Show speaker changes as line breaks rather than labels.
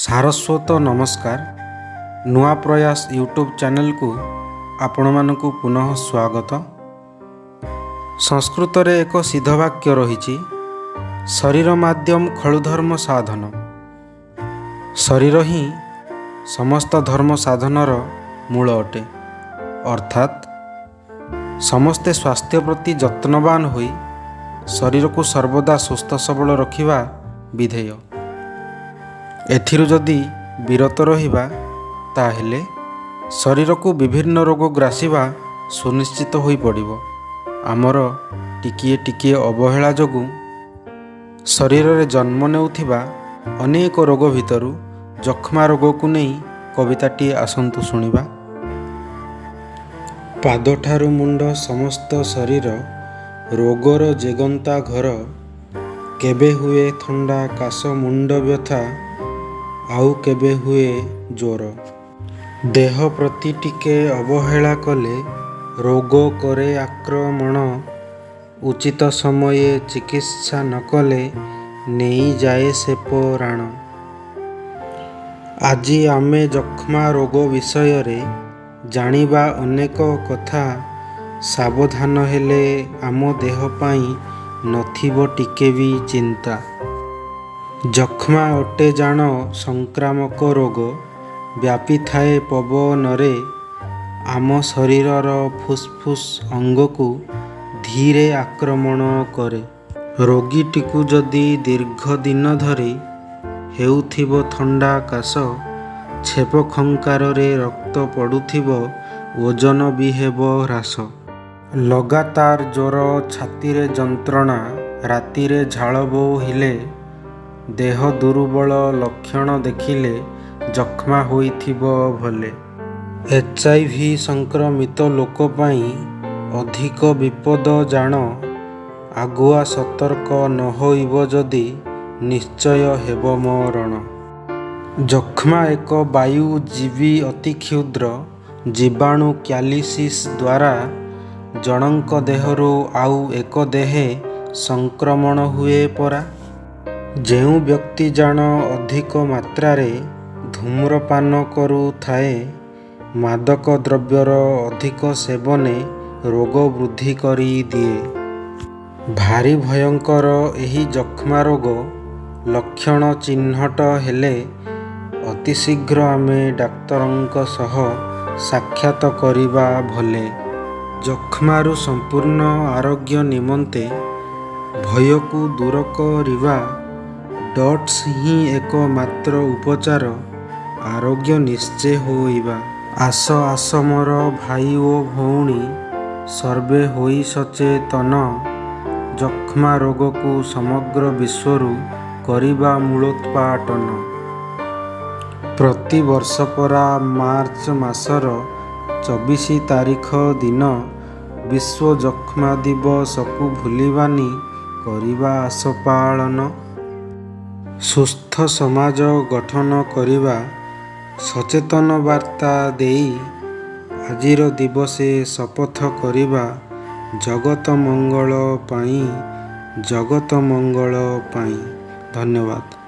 ସାରସ୍ୱତ ନମସ୍କାର। ନୂଆ ପ୍ରୟାସ ୟୁଟ୍ୟୁବ୍ ଚ୍ୟାନେଲକୁ ଆପଣମାନଙ୍କୁ ପୁନଃ ସ୍ୱାଗତ। ସଂସ୍କୃତରେ ଏକ ସିଦ୍ଧ ବାକ୍ୟ ରହିଛି, ଶରୀର ମାଧ୍ୟମ ଖଳୁ ଧର୍ମ ସାଧନ। ଶରୀର ହିଁ ସମସ୍ତ ଧର୍ମ ସାଧନର ମୂଳ ଅଟେ। ଅର୍ଥାତ୍ ସମସ୍ତେ ସ୍ୱାସ୍ଥ୍ୟ ପ୍ରତି ଯତ୍ନବାନ ହୋଇ ଶରୀରକୁ ସର୍ବଦା ସୁସ୍ଥ ସବଳ ରଖିବା ବିଧେୟ। ଏଥିରୁ ଯଦି ବିରତ ରହିବା, ତାହେଲେ ଶରୀରକୁ ବିଭିନ୍ନ ରୋଗ ଗ୍ରାସିବା ସୁନିଶ୍ଚିତ ହୋଇପଡ଼ିବ। ଆମର ଟିକିଏ ଟିକିଏ ଅବହେଳା ଯୋଗୁଁ ଶରୀରରେ ଜନ୍ମ ନେଉଥିବା ଅନେକ ରୋଗ ଭିତରୁ ଯକ୍ଷ୍ମା ରୋଗକୁ ନେଇ କବିତାଟିଏ ଆସନ୍ତୁ ଶୁଣିବା। ପାଦଠାରୁ ମୁଣ୍ଡ ସମସ୍ତ ଶରୀର ରୋଗର ଯେ ଗନ୍ତାଘର। କେବେ ହୁଏ ଥଣ୍ଡା, କାଶ, ମୁଣ୍ଡ ବ୍ୟଥା, ଆଉ କେବେ ହୁଏ ଜ୍ୱର। ଦେହ ପ୍ରତି ଟିକେ ଅବହେଳା କଲେ ରୋଗ କରେ ଆକ୍ରମଣ। ଉଚିତ ସମୟେ ଚିକିତ୍ସା ନ କଲେ ନେଇଯାଏ ସେ ପରାଣ। ଆଜି ଆମେ ଯକ୍ଷ୍ମା ରୋଗ ବିଷୟରେ ଜାଣିବା ଅନେକ କଥା। ସାବଧାନ ହେଲେ ଆମ ଦେହ ପାଇଁ ନଥିବ ଟିକେ ବି ଚିନ୍ତା। ଯକ୍ଷ୍ମା ଅଟେ ଜାଣ ସଂକ୍ରାମକ ରୋଗ, ବ୍ୟାପିଥାଏ ପବନରେ। ଆମ ଶରୀରର ଫୁସ୍ଫୁସ୍ ଅଙ୍ଗକୁ ଧୀରେ ଆକ୍ରମଣ କରେ। ରୋଗୀଟିକୁ ଯଦି ଦୀର୍ଘ ଦିନ ଧରି ହେଉଥିବ ଥଣ୍ଡା କାଶ, ଛେପ ଖଙ୍କାରରେ ରକ୍ତ ପଡ଼ୁଥିବ, ଓଜନ ବି ହେବ ହ୍ରାସ। ଲଗାତାର ଜ୍ୱର, ଛାତିରେ ଯନ୍ତ୍ରଣା, ରାତିରେ ଝାଳ ବୋହିଲେ, ଦେହ ଦୁର୍ବଳ ଲକ୍ଷଣ ଦେଖିଲେ ଯକ୍ଷ୍ମା ହୋଇଥିବ ଭଲେ। ଏଚ୍.ଆଇ.ଭି. ସଂକ୍ରମିତ ଲୋକ ପାଇଁ ଅଧିକ ବିପଦ ଜାଣ, ଆଗୁଆ ସତର୍କ ନ ହୋଇବ ଯଦି ନିଶ୍ଚୟ ହେବ ମରଣ। ଯକ୍ଷ୍ମା ଏକ ବାୟୁଜୀବୀ ଅତି କ୍ଷୁଦ୍ର ଜୀବାଣୁ କ୍ୟାଲିସିସ୍ ଦ୍ୱାରା ଜଣଙ୍କ ଦେହରୁ ଆଉ ଏକ ଦେହେ ସଂକ୍ରମଣ ହୁଏ ପରା। ଯେଉଁ ବ୍ୟକ୍ତି ଜାଣ ଅଧିକ ମାତ୍ରାରେ ଧୂମ୍ରପାନ କରୁଥାଏ, ମାଦକ ଦ୍ରବ୍ୟର ଅଧିକ ସେବନେ ରୋଗ ବୃଦ୍ଧି କରିଦିଏ। ଭାରି ଭୟଙ୍କର ଏହି ଯକ୍ଷ୍ମା ରୋଗ ଲକ୍ଷଣ ଚିହ୍ନଟ ହେଲେ ଅତିଶୀଘ୍ର ଆମେ ଡାକ୍ତରଙ୍କ ସହ ସାକ୍ଷାତ କରିବା ଭଲେ। ଯକ୍ଷ୍ମାରୁ ସମ୍ପୂର୍ଣ୍ଣ ଆରୋଗ୍ୟ ନିମନ୍ତେ ଭୟକୁ ଦୂର କରିବା ଡଟ୍ସ ହିଁ ଏକ ମାତ୍ର ଉପଚାର, ଆରୋଗ୍ୟ ନିଶ୍ଚେ ହୋଇବା। ଆସ ଆସ ମୋର ଭାଇ ଓ ଭଉଣୀ, ସର୍ବେ ହୋଇ ସଚେତନ, ଯକ୍ଷ୍ମା ରୋଗକୁ ସମଗ୍ର ବିଶ୍ୱରୁ କରିବା ମୂଳୋତ୍ପାଟନ। ପ୍ରତିବର୍ଷ ପରା ମାର୍ଚ୍ଚ ମାସର 24 ତାରିଖ ଦିନ ବିଶ୍ୱ ଯକ୍ଷ୍ମା ଦିବସକୁ ଭୁଲିବାନି, କରିବା ଆସ ପାଳନ। ସୁସ୍ଥ ସମାଜ ଗଠନ କରିବା ସଚେତନ ବାର୍ତ୍ତା ଦେଇ ଆଜିର ଦିବସେ ଶପଥ କରିବା ଜଗତ ମଙ୍ଗଳ ପାଇଁ, ଜଗତ ମଙ୍ଗଳ ପାଇଁ। ଧନ୍ୟବାଦ।